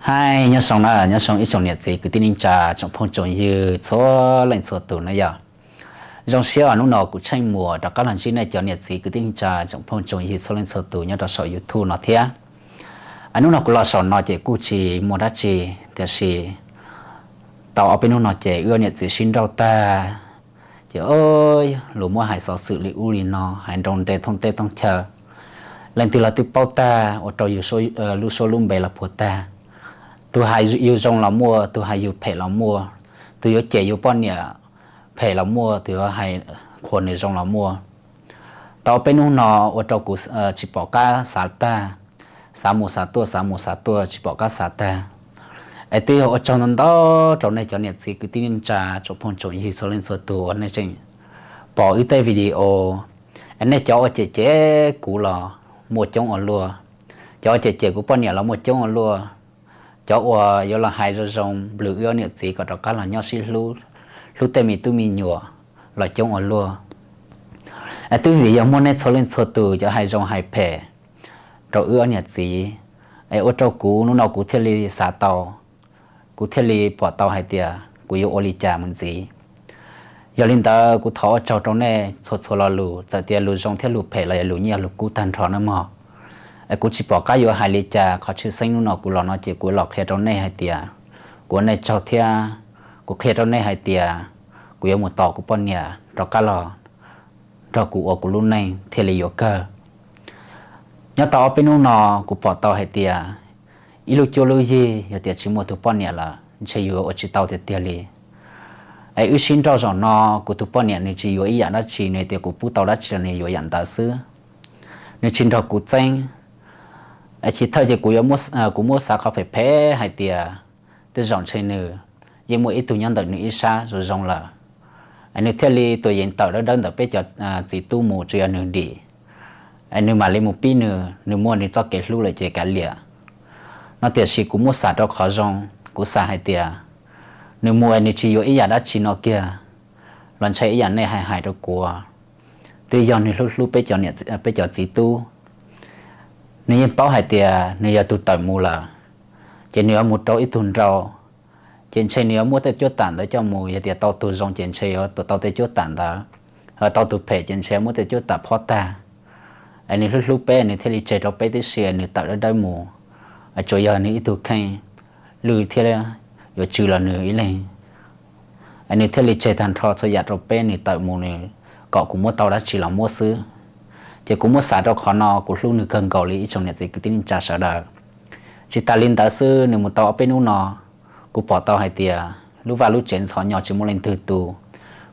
Hi, nyob zoo na, nyob zoo ib tsoom niam txiv kwv tij neej tsa tsoom phooj tsoom ywg txhua leej txhua tus na yog. Zoo siab hnub no kuv Tsheej Muas rov qab los ntsib nej cov niam txiv kwv tij neej tsa tsoom phooj tsoom ywg txhua leej txhua tus nyob rau saum YouTube no thiab. Hnub no kuv los saum no ces kuj tsis muaj dab tsi, tiam sis tau ob peb hnub no ces wb niam txiv sib nrauj tag, ces luag muab hais xov xwm li ub li no, hais nroo nres thooj teb thooj chaw, leej twg los twb paub tag, ua rau yus lub suab lub npe los puas tag. Tus hais yus zoo los muaj, tus hais yus phem los muaj, tus yuav cem yus poj niam phem los muaj, tus yuav hais qhuas nws zoo los muaj. Tau ob peb hnub no ua rau kuv tsis pom qab xav tag, xav mus xav tuaj, xav mus xav tuaj tsis pom qab xav tag. Es twb yog ua tsaug ntau ntau rau nej cov niam txiv kwv tij neej tsa tsoom phooj tsoom ywg txhua leej txhua tus uas nej tseem pom wb tej video. Es nej cov uas cem cem kuv los muaj coob ua luaj, cov uas cem cem kuv poj niam los muaj coob ua luaj, cov uas yuav los hais zoo zoo nplws wb niam txiv kom rov qab los nyob sib hlub, hlub tej me tub me nyuam los coob ua luaj. Es twb vim yog muaj nej txhua leej txhua tus cov hais zoo hais phem rau wb niam txiv, es ua rau kuv hnub no kuv thiaj li xav tau, kuv thiaj li pom tau hais tias kuv yuav ua li cas mus ntxiv. Yog li ntawd kuv thov ua tsaug rau nej txhua txhua lo lus, txawm tias lus zoo thiab lus phem los yog lus nyiaj lus kub tag nrho nawb mog. Es kuv tsis pom qab yuav hais li cas, qhov tshwj xeeb hnub no kuv los no ces kuv los qhia rau nej hais tias kuv ua nej tsaug thiab kuv qhia rau nej hais tias kuv yuav mus tos kuv poj niam rov qab los nrog kuv ua kuv lub neej thiaj li yuav kawg. Nyob tau ob peb hnub no kuv pom tau hais tias ib lub cuab lub yig yog tias tsis muaj tus poj niam lawm ntshe yuav ua tsis tau tiag tiag li. Es wb sib nrauj zaum no, kuv tus poj niam nws tsis yuav ib yam dab tsi, nws tias kuv pub tau dab tsi los nws yuav yam ntawd xwb, nws tsis nrog kuv txeeb. Es chiv thawj ces kuv yuav, kuv muab xav qhov phem phem hais tias tej zaum ntshe nws yeej muaj ib tug nyob ntawm nws ib sab zoo zoo lawm, es nws thiaj li tua yeev tawm dawb dawb ntawm peb cov txiv tub mus tsuas yog nws dim. Es nws mam li mus pib nws, nws muaj nws txoj kev hlub lawm ces kav liam no. Tiam sis kuv muab xav rau qhov zoo, kuv xav hais tias nws mus es nws tsis yuav ib yam dab tsi no kiag los ntshe ib yam nej hais hais rau kuv, twb yog nws hlub hlub peb cov txiv tub. Nws yeej paub hais tias nws yog tus tawm mus lawm, ces nws yuav mus rau ib tug nrau, ces ntshe nws yuav muab tej cuab tam ntawd coj mus, yog tias tau tus zoo ces ntshe yuav tau tej cuab tam ntawd, ho tau tus phem ces ntshe muab tej cuab tam phob tag. Es nws hlub hlub peb, nws thiaj li tseg rau peb tib si, nws tawm dawb dawb mus. Tsuas yog nws ib tug kheej lwj thiab yuav tsw los nws ib leeg, es nws thiaj li tseg tag nrho txhua yam rau peb, nws tawm mus nws kom kuv muab tau dab tsi los muab xwb. Ces kuv muab xav rau qhov no, kuv hlub nws kawg nkaus li ib tsoom niam txiv kwv tij neej tsa sawv daws. Tsis tas li ntawd xwb, nws mus tau ob peb hnub no, kuv pom tau hais tias lub vaj lub tsev ntxhov nyo tsis muaj leej twg tu.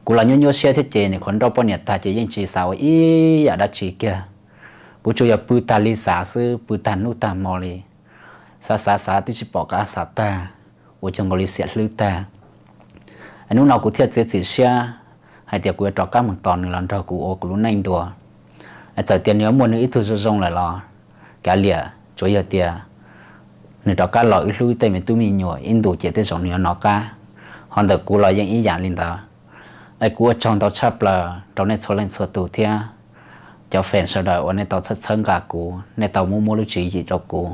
Kuv los nyuaj nyuaj siab thiab ces nws qhuav nrauj poj niam tag ces yeej tsis xav ua ib yam dab tsi kiag. Kuv tsuas yog pw tag li xav xwb, pw tag hnub tag hmo li, xav xav xav twb tsis pom qab xav tag, ua cuag nkaus li xiam hlwb tag. Hnub no kuv thiaj txiav txim siab hais tias kuv yuav rov qab mus tos nws los nrog kuv ua kuv lub neej dua. Txawm tias nws yuav muaj nws ib tug zoo zoo lawm los kav liam, tsuav yog tias nws rov qab los wb hlub tej me tub me nyuam ib ntus ces tej zaum nws yuav nov qab. Ho ntawm kuv los yeej ib yam li ntawd. Es kuv ua tsaug ntau tshaj plaws rau nej txhua leej txhua tus thiab cov fans sawv daws uas nej tau txhawb txhawb nqa kuv, nej tau muab muab lub tswv yim rau kuv.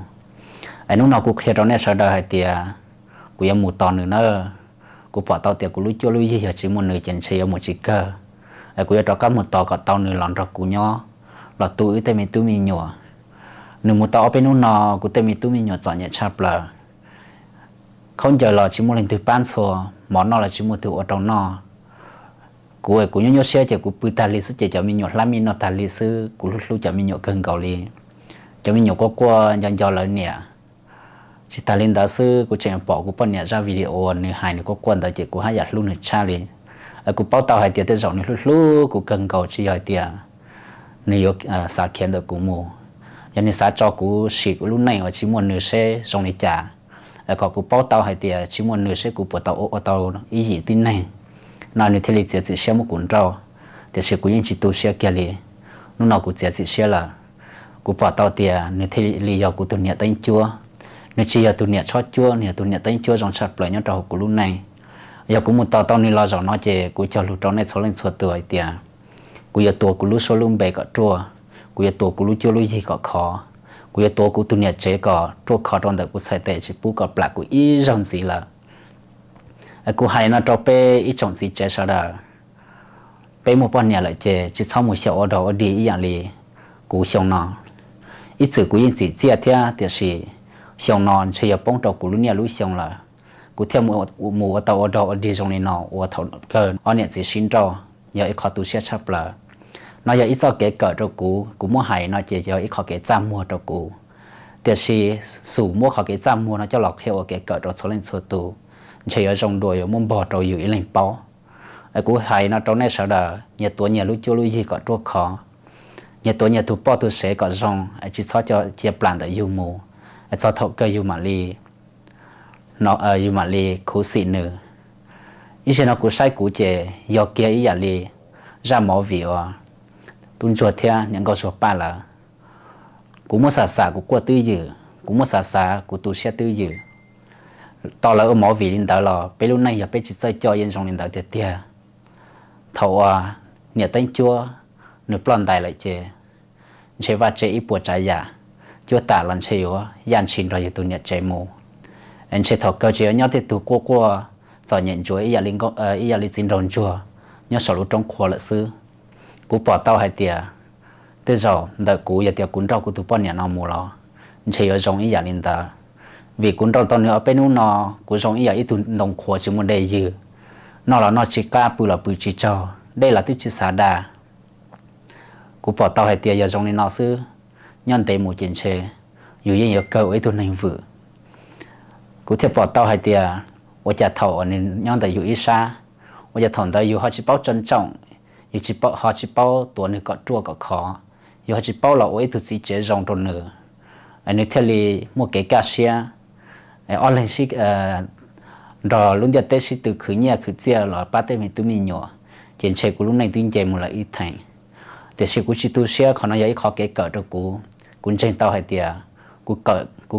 Es hnub no kuv qhia rau nej sawv daws hais tias kuv yuav mus tos nws nawb. Kuv pom tau tias kuv lub cuab lub yig yog tsis muaj nws ces ntshe yuav mus tsis kawg. Es kuv yuav rov qab mus tos kom tau nws los nrog kuv nyob, los tu wb tej me tub me nyuam. Nws mus tau ob peb hnub no, kuv tej me tub me nyuam txom nyem tshaj plaws. Khaub ncaws los tsis muaj leej twg pab ntxhua, mov noj los tsis muaj twg ua rau noj. Kuv kuv nyuaj nyuaj siab ces kuv pw tag li xwb ces cov me nyuam hlab mij noj tag li xwb, kuv hlub hlub cov me nyuam kawg nkaus li. Cov me nyuam quaj quaj nco nco lawv niam. Tsis tas li ntawd xwb, kuv tseem pom kuv poj niam zaj video nws hais nws quaj quaj ntawd ces kuv haj yam hlub nws tshaj li. Kuv paub tau hais tias tej zaum nws hlub hlub kuv kawg nkaus, tsis yog hais tias nws yuav xav khiav ntawm kuv mus. Yog nws xav tso kuv sim kuv lub neej uas tsis muaj nws seb zoo li cas, kom kuv paub tau hais tias tsis muaj nws seb kuv puas tau ua tau ib yim tib neeg no nws thiaj li txiav txim siab muab kuv nrauj. Tiam sis kuv yeej tsis tu siab kiag li. Hnub no kuv txiav txim siab lawm. Kuv pom tau tias nws thiaj li yog kuv tus niam teeb cuab. Nws tsis yog tus niam tshob cuab, nws yog tus niam teeb cuab zoo tshaj plaws nyob rau hauv kuv lub neej. Yog kuv mus tos tau nws los zaum no ces kuv cog lus rau nej txhua leej txhua tus hais tias kuv yuav tua kuv lub suab lub npe kom ruaj, kuv yuav tua kuv lub cuab lub yig kom khov, Kuv yuav tuav kuv tus niam tsev kom ruaj khov rau ntawm kuv txhais tes tsis pub kom plam kuv ib zaug ntxiv lawm. Kuv hais no rau peb ib tsoom txiv tsev sawv daws, peb muaj poj niam lawm ces tsis txhob mus xyaum ua dog ua dig ib yam li kuv xyoo no. Ib txwm kuv yeej txim txiaj thiab tiam sis xyoo no ntshe yuav poob rau kuv lub niaj lub xyoo lawm, kuv thiaj mus ua tau ua dog ua dig zoo li no ua thaum kawg ob niam txiv sib nrauj, yog ib qhov tu siab tshaj plaws. No yog ib txoj kev kawm rau kuv, kuv muab hais no ces yog ib qhov kev txaj muag rau kuv. Tiam sis xum muab qhov kev txaj muag no coj los qhia ua kev kawm rau txhua leej txhua tus, ntshe yuav zoo dua yuav muab npog rau yus ib leeg paub. Kuv hais no rau nej sawv daws, nyias tuav nyias lub cuab lub yig kom ruaj khov, nyias tuav nyias tus poj tus sev kom zoo, tsis txhob cia plam ntawm yus mus, txog thaum kawg yus mam li no yus mam li khuv xim nws. Ib zaug no kuv saib kuv ces yog kiag ib yam li zaj movie uas tub ntsuag thiab niam nkauj suag paj lawm. Kuv muab xav xav kuv quaj twb ywm, kuv muab xav xav kuv tu siab twb ywm. Tos lawv ua movie li ntawd los peb lub neej yog peb tsis txawj coj yeej zoo li ntawd tiag tiag. Thaum uas niam teeb cuab nws ploj ntais lawm ces ntshe vaj tse ib puas tsav yam, cuab tam los ntshe yuav yaj ntshis nrog yus tus niam tsev mus. Ntshe thaum kawg tseem yuav nyob tej tug quaj quaj txom nyem ntsuav ib yam li txiv nraug ntsuag nyob saum lub roob qhua lawm xwb. Kuv pom tau hais tias tej zaum ntawm kuv yog tias kuv nrauj kuv tus poj niam no mus los ntshe yuav zoo ib yam li ntawd. Vim kuv nrauj tau nws ob peb hnub no, kuv zoo ib yam ib tug ntoo qhuav tsis muaj dej ywg, noj los noj tsis qab, pw los pw tsis tsaug, dej los twb tsis xav da. Kuv pom tau hais tias yog zoo li no xwb, nyob ntev mus ces ntshe yus yeej yuav kawg ua ib tug neeg vwm. Kuv thiaj pom tau hais tias ua cas thaum uas nws nyob ntawm yus ib sab, ua cas thaum ntawd yus ho tsis paub tso ntsoom, yus ho tsis paub tuav nws kom ruaj kom khov, yus ho tsis paub los ua ib tug txiv tsev zoo rau nws, nws thiaj li muaj kev kaj siab, ob leeg nrog lub ntiaj teb sib tw khwv nyiaj khwv txiaj los pab tej me tub me nyuam, ces ntshe kuv lub neej twb nce mus lawm ib theem. Tiam sis kuv tsis tu siab, qhov no yog ib qhov kev kawm rau kuv. Kuv ntseeg tau hais tias kuv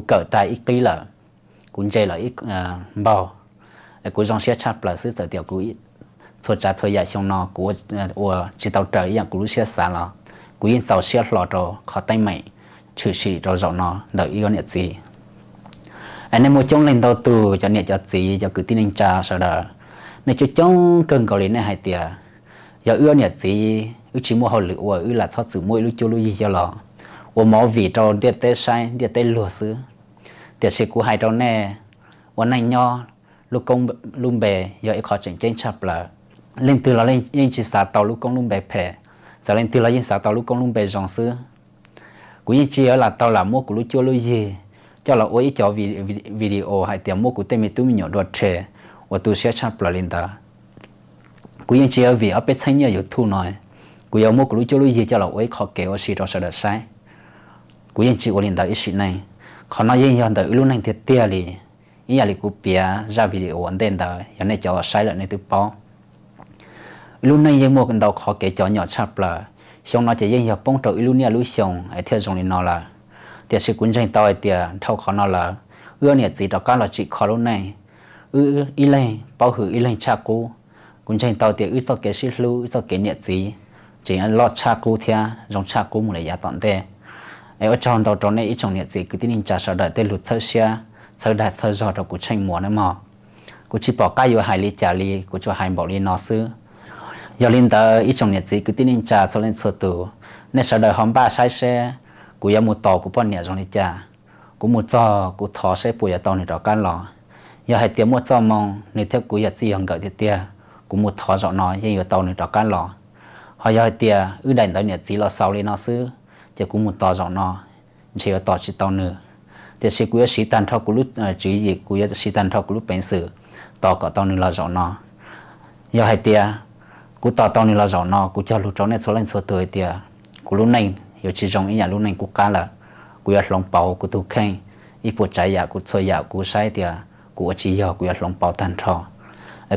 kawm tag ib qib lawm, kuv ntse lawm ib npaug, kuv zoo siab tshaj plaws xwb. Txawm tias kuv txhua tsav txhua yam xyoo no kuv ua tsis tau raws ib yam kuv lub siab xav los kuv yeej txaus siab hlo rau qhov teeb meem tshwm sim rau zaum no ntawm wb ob niam txiv. Nej muaj coob leej ntau tus cov niam cov txiv cov kwv tij neej tsa sawv daws, nej coob coob kawg nkaus li nej hais tias yog wb ob niam txiv wb tsis muaj hauj lwm ua, wb lam txhob txwm muab ib lub cuab lub yig coj los ua movie rau ntiaj teb saib ntiaj teb luag xwb. Tiam sis kuv hais rau nej, ua neej nyob lub koob lub npe yog ib qhov tseem ceeb tshaj plaws. Leej twg los yeej tsis xav tau lub koob lub npe phem, txawm leej twg los yeej xav tau lub koob lub npe zoo xwb. Kuv yeej tsis yuav lam tau lam muab kuv lub cuab lub yig coj los ua ib cov video hais tias muab kuv tej me tub me nyuam dua rhe uas tu siab tshaj plaws li ntawd. Kuv yeej tsis yuav vim ob peb txheeb nyiaj YouTube no, kuv yuav muab kuv lub cuab lub yig coj los ua ib qho kev ua si rau sawv daws saib. Kuv yeej tsis ua li ntawd ib sim neej. Qhov no yeej yog ntawm wb lub neej tiag tiag li. Ib yam li kuv piav zaj video ua ntej ntawd, yog nej cov saib lawm nej twb paub. Wb lub neej yeej muaj ntau qhov kev cov nyom tshaj plaws. Xyoo no ces yeej yog poob rau wb lub niaj lub xyoo es thiaj zoo li no lawm. Tiam sis kuv ntseeg tau hais tias dhau qhov no lawm, wb ob niam txiv rov qab los tsim kho lub neej, wb ib leeg paub hwm ib leeg tshaj qub. Kuv ntseeg tau tias wb txoj kev sib hlub, wb txoj kev niam txiv tseem loj tshaj qub thiab zoo tshaj qub mus li yav tom ntej. Es ua tsaug ntau rau nej ib tsoom niam txiv kwv tij neej tsa sawv daws tej lus txhawb siab, txhawb dag txhawb zog rau kuv Tsheej Muas nawb mog. Kuv tsis pom qab yuav hais li cas li, kuv tsuas hais npaum li no xwb. Yog li ntawd ib tsoom niam txiv kwv tij neej tsa txhua leej txhua tus, nej sawv daws ho npaj saib seb kuv yuav mus tos kuv poj niam zoo li cas. Kuv mus txog kuv thov seb puas yuav tau nws rov qab los. Yog hais tias muaj txoj moo nws thiab kuv yog txij yog nkawm tiag tiag, kuv mus thov zaum no yeej yuav tau nws rov qab los. Ho yog hais tias wb daim ntawv niam txiv los xaus li no xwb, ces kuv mus tos zaum no ntshe yuav tos tsis tau nws. Tiam sis kuv yuav siv tag nrho kuv lub tswv yim, kuv yuav siv tag nrho kuv lub peev xwm tos kom tau nws los zaum no. Yog hais tias kuv tos tau nws los zaum no, kuv cog lus rau nej txhua leej txhua tus hais tias kuv lub neej yuav tsis zoo ib yam lub neej qub qab lawm. Kuv yuav hloov pauv kuv tus kheej, ib puas tsav yam kuv txhua yam kuv saib tias kuv ua tsis yog, kuv yuav hloov pauv tag nrho.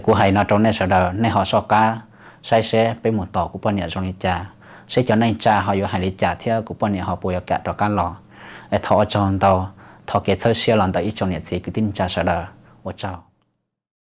Kuv hais no rau nej sawv daws, nej ho soj qab saib seb peb mus tos kuv poj niam zoo li cas, seb cov neej tsa ho yuav hais li cas thiab kuv poj niam ho puas yuav kam rov qab los. Es thov ua tsaug ntau, thov kev txhawb siab los ntawm ib tsoom niam txiv kwv tij neej tsa sawv daws. Ua tsaug.